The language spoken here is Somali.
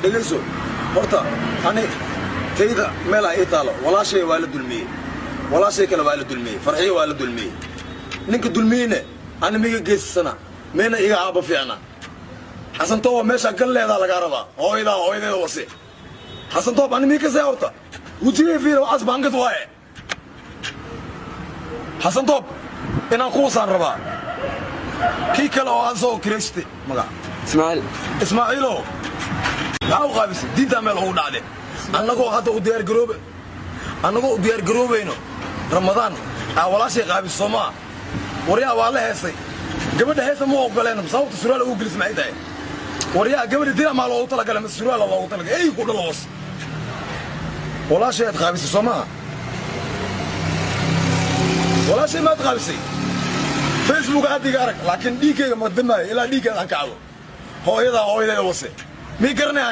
Dhegayso horta, ani tayda meelaa ii taalo. Walaashay waa la dulmiyey, walaashay kale waa la dulmiyey, Farxiyo waa la dulmiyey. Ninka dulmiyeyne ani miga geysasana, meena iga aabo fiicna. Xasan Tooba, meeshaa gal leedaa lagaa rabaa. Hooyadaa hooyadeeda wase. Xasan Toob, ani mii kasee horta wejigay fiira, waxaas baangad waaye. Xasan Toob, inaan kuwasaan rabaa. Kii kale oo aan soo kireystay, magac? Ismaaciil. Ismaaciilow, maxaa u qaabisay? Diintaa meel ugu dhacde. Annagoo hadda u diyaargaroobe, annagoo u diyaargaroobayno Ramadaan aa walaashay qaabis, soo maa? Waryaa, waa la heesay gabadha. Heesa ma ogoleen. Sababta surwaal ugu gelis maxay tahay? Waryaa, gabadha dila maa loogu talagalay mase surwaala loogu talagalay? Ey, ku dhalo hoos. Walaashay aad qaabisay, soo maaha? Walaashay maad qaabisay? Facebook aad iga arag, laakiin dhiiggayga ma damaayo ilaa dhiiggaada aan kacdo. Hooyadaa hooyadeeda wase, mii garanayaan.